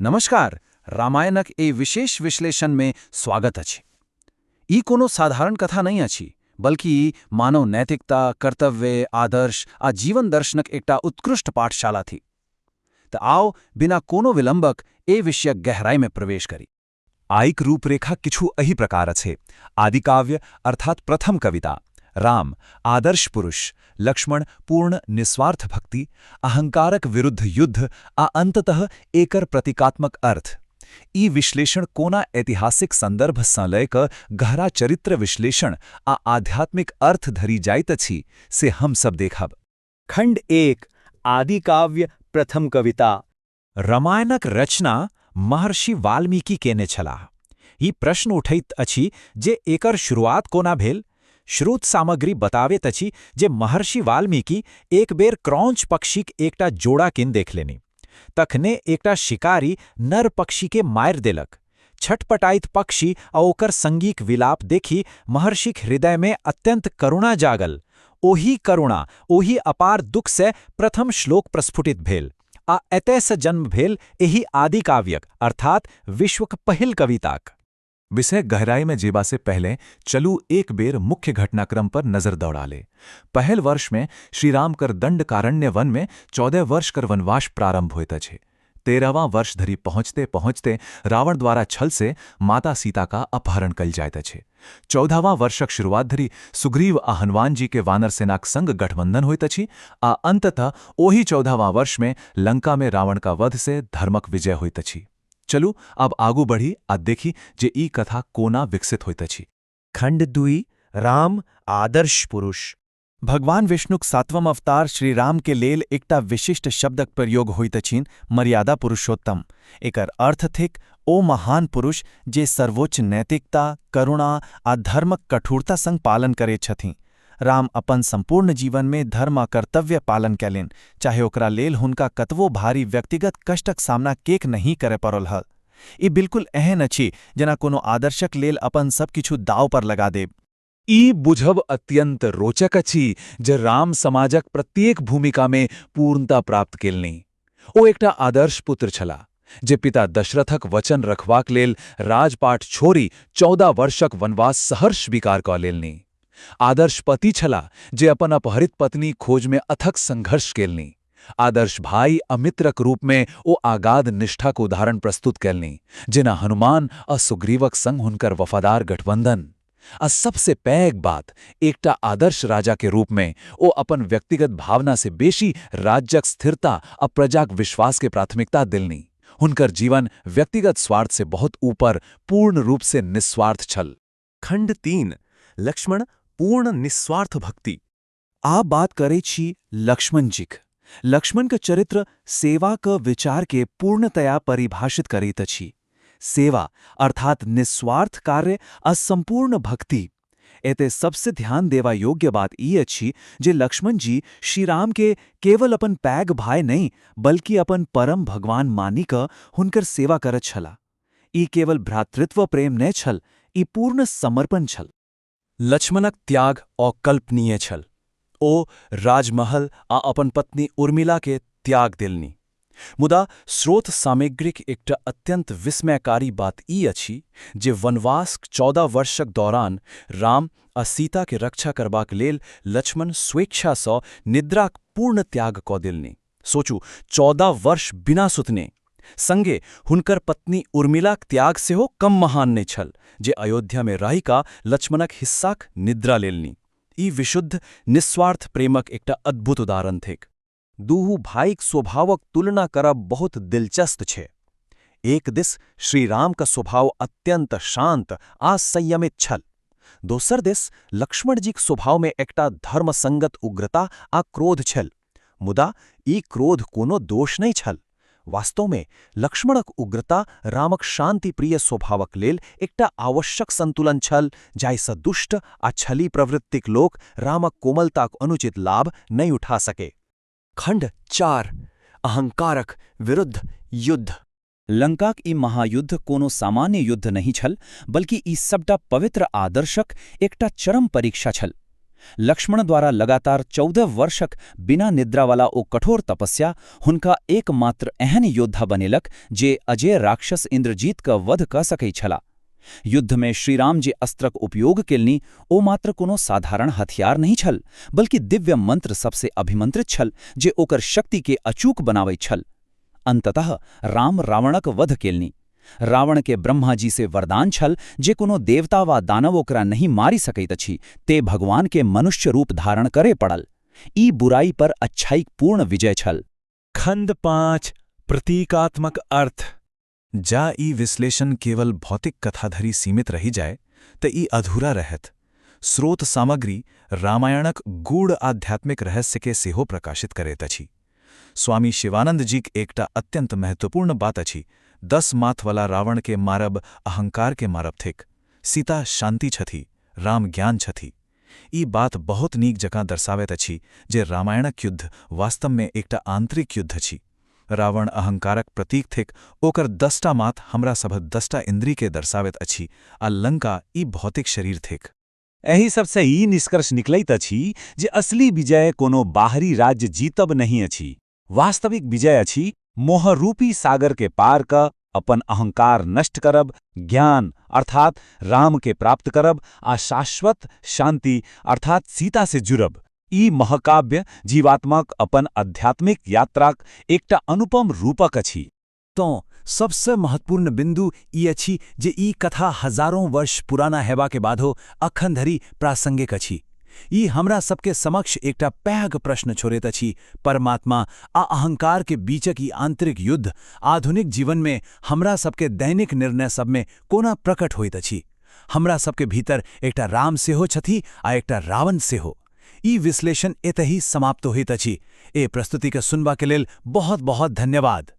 नमस्कार। रामायणक एहि विशेष विश्लेषणमे स्वागत अछि। ई कोनो साधारण कथा नहि अछि, बल्कि ई मानव नैतिकता, कर्तव्य, आदर्श आ जीवन दर्शनक एकटा उत्कृष्ट पाठशाला थी। तऽ आउ, बिना कोनो विलंबक एहि विषयक गहराईमे प्रवेश करी। आइक रूपरेखा किछु एहि प्रकार अछि। आदिकाव्य अर्थात प्रथम कविता, राम आदर्श पुरुष, लक्ष्मण पूर्ण निस्वार्थ भक्ति, अहंकारक विरुद्ध युद्ध आ अंततः एकर प्रतीकात्मक अर्थ। ई विश्लेषण कोना ऐतिहासिक संदर्भ सँ लय कऽ गहरा चरित्र विश्लेषण आ आध्यात्मिक अर्थ धरि जाइत अछि, से हम सब देखब। खंड 1, आदिकाव्य, प्रथम कविता। रामायणक रचना महर्षि वाल्मीकि केने छलाह। ई प्रश्न उठैत अछि जे एकर शुरुआत कोना भेल। स्रोत सामग्री बताबैत अछि जे महर्षि वाल्मीकि एक बेर क्रौंच पक्षीक एकटा जोड़ा केँ देखलनि। तखने एकटा शिकारी नर पक्षी के मारि देलक। छटपटाइत पक्षी आ ओकर संगीक विलाप देखि महर्षिक हृदयमे अत्यंत करुणा जागल। ओही करुणा, ओही अपार दुख से प्रथम श्लोक प्रस्फुटित भेल आ एतयसँ जन्म भेल एहि आदिकाव्यक, अर्थात विश्वक पहिल कविताक। विषय गहराई में जेबा से पहले चलू, एक बेर मुख्य घटनाक्रम पर नजर दौड़ा ले। पहल वर्ष में श्रीराम कर दंडकारण्य वन में 14 वर्ष कर वनवास प्रारंभ होइत अछि। 13वां वर्ष धरि पहुँचते पहुँचते रावण द्वारा छल से माता सीता का अपहरण कल जाइत अछि। 14वां वर्षक शुरुआत धरि सुग्रीव आ हनुमान जी के वानर सेनाक संग गठबंधन होइत अछि आ अंततः ओही 14वां वर्ष में लंका में रावण का वध से धर्मक विजय होइत अछि। चलू, अब आगू बढ़ी आ देखी जे ई कथा कोना विकसित होइत अछि। खंड 2, राम आदर्श पुरुष। भगवान विष्णुक सातवम अवतार श्रीराम के लेल एकटा विशिष्ट शब्दक प्रयोग होइत अछि, मर्यादा पुरुषोत्तम। एकर अर्थ थिक ओ महान पुरुष जे सर्वोच्च नैतिकता, करुणा आ धर्मक कठोरता संग पालन करैत छथि। राम अपन सम्पूर्ण जीवनमे धर्म आ कर्तव्य पालन कयलनि, चाहे ओकरा लेल हुनका कतबो भारी व्यक्तिगत कष्टक सामना केक नहि करय पड़ल हल। ई बिल्कुल एहन अछि जेना कोनो आदर्शक लेल अपन सब किछु दाव पर लगा देब। ई बुझब अत्यंत रोचक अछि जे राम समाजक प्रत्येक भूमिका में पूर्णता प्राप्त केलनि। ओ एकटा आदर्श पुत्र छलाह, जे पिता दशरथक वचन रखबाक लेल राजपाट छोड़ि 14 वर्षक वनवास सहर्ष स्वीकार कऽ लेलनि। आदर्श पति छलाह, जे अपन अपहरित पत्नी खोजमे अथक संघर्ष केलनि। आदर्श भाई आ मित्रक रूपमे ओ अगाध निष्ठाक उदाहरण प्रस्तुत केलनि, जेना हनुमान आ सुग्रीवक संग हुनकर वफादार गठबंधन। आ सबसे पैघ बात, एकटा आदर्श राजा के रूप में ओ अपन व्यक्तिगत भावना से बेसी राज्यक स्थिरता आ प्रजाक विश्वास के प्राथमिकता देलनि। हुनकर जीवन व्यक्तिगत स्वार्थ से बहुत ऊपर, पूर्ण रूप से निस्वार्थ छल। खंड 3, लक्ष्मण पूर्ण निस्वार्थ भक्ति। आब बात करै छी लक्ष्मण जीक। लक्ष्मणक चरित्र सेवाक विचारके पूर्णतया परिभाषित करैत अछि। सेवा अर्थात निस्वार्थ कार्य आ सम्पूर्ण भक्ति। एते सबसे ध्यान देवा योग्य बात ई अछि जे लक्ष्मण जी श्रीराम के केवल अपन पैघ भाई नहि, बल्कि अपन परम भगवान मानि कऽ हुनकर सेवा करैत छलाह। ई केवल भ्रातृत्व प्रेम नहि छल, ई पूर्ण समर्पण छल। लक्ष्मणक त्याग अकल्पनीय छल। ओ राजमहल आ अपन पत्नी उर्मिला के त्याग देलनि। मुदा स्रोत सामग्रीक एकटा अत्यंत विस्मयकारी बात ई अछि जे वनवास 14 वर्षक दौरान राम आ सीता के रक्षा करबाक लेल लक्ष्मण स्वेच्छासँ निद्राक पूर्ण त्याग कऽ देलनि। सोचू, 14 वर्ष बिना सुतने! संगे हुनकर पत्नी उर्मिलाक त्याग सेहो कम महान नहि छल, जे अयोध्यामे रहि कऽ लक्ष्मणक हिस्साक निद्रा लेलनि। ई विशुद्ध निस्वार्थ प्रेमक एकटा अद्भुत उदाहरण थिक। दुहू भाईक स्वभावक तुलना करब बहुत दिलचस्प छै। एक दिस श्रीराम का स्वभाव अत्यंत शांत आ संयमित छल, दोसर दिस लक्ष्मणजीक स्वभावमे एकटा धर्मसंगत उग्रता आ क्रोध छल। मुदा ई क्रोध कोनो दोष नहि छल। वास्तवमे लक्ष्मणक उग्रता रामक शांतिप्रिय स्वभावक लेल एकटा आवश्यक संतुलन छल, जाहिसँ दुष्ट आ छली प्रवृत्तिक लोक रामक कोमलताक अनुचित लाभ नहि उठा सके। खंड 4, अहंकारक विरुद्ध युद्ध। लंकाक ई महायुद्ध कोनो सामान्य युद्ध नहि छल, बल्कि ई सबटा पवित्र आदर्शक एकटा चरम परीक्षा छल। लक्ष्मण द्वारा लगातार 14 वर्षक बिना निद्रावाला ओ कठोर तपस्या हुनका एकमात्र एहन योद्धा बनेलक जे अजेय राक्षस इन्द्रजीतक वध कऽ सकैत छलाह। युद्धमे श्रीराम जे अस्त्रक उपयोग केलनि, ओ मात्र कोनो साधारण हथियार नहि छल, बल्कि दिव्य मंत्र सबसे अभिमंत्रित छल जे ओकर शक्तिके अचूक बनाबैत छल। अंततः राम रावणक वध केलनि। रावणके ब्रह्माजी से वरदान छल जे कोनो देवता वा दानव ओकरा नहि मारि सकैत अछि, ते भगवानके मनुष्य रूप धारण करए पड़ल। ई बुराई पर अच्छाईक पूर्ण विजय छल। खंड 5, प्रतीकात्मक अर्थ। जा ई विश्लेषण केवल भौतिक कथा धरि सीमित रहि जाय तऽ ई अधूरा रहत। स्रोत सामग्री रामायणक गूढ़ आध्यात्मिक रहस्यके सेहो प्रकाशित करैत अछि। स्वामी शिवानंद जीक एकटा अत्यंत महत्वपूर्ण बात अछि, 10 माथवला रावणके मारब अहंकारके मारब थिक। सीता शांति छथि, राम ज्ञान छथि। ई बात बहुत नीक जकाँ दर्शाबैत अछि जे रामायणक युद्ध वास्तवमे एकटा आंतरिक युद्ध अछि। रावण अहंकारक प्रतीक थिक, ओकर 10टा माथ हमरा सभक 10टा इंद्रियके दर्शाबैत अछि आ लंका ई भौतिक शरीर थिक। एहि सबसँ ई निष्कर्ष निकलैत अछि जे असली विजय कोनो बाहरी राज्य जीतब नहि अछि। वास्तविक विजय अछि मोहरूपी सागर के पार क अपन अहंकार नष्ट करब, ज्ञान अर्थात राम के प्राप्त करब आ शाश्वत शांति अर्थात सीता से जुड़ब। ई महाकाव्य जीवात्माक अपन आध्यात्मिक यात्राक एकटा अनुपम रूपक अछि। तँ सबसँ महत्वपूर्ण बिंदु ई अछि जे ई कथा हजारों वर्ष पुराना हेबाके बादो अखन धरि प्रासंगिक अछि। ई हमरा सबके समक्ष एकटा पैघ प्रश्न छोड़ैत अछि, परमात्मा आ अहंकार के बीचक ई आंतरिक युद्ध आधुनिक जीवनमे हमरा सबके दैनिक निर्णय सबमे कोना प्रकट होइत अछि? हमरा सबके भीतर एकटा राम सेहो छथि आ एकटा रावण सेहो। ई विश्लेषण एतहि समाप्त होइत अछि। ए प्रस्तुतिके सुनबाके लेल बहुत बहुत धन्यवाद।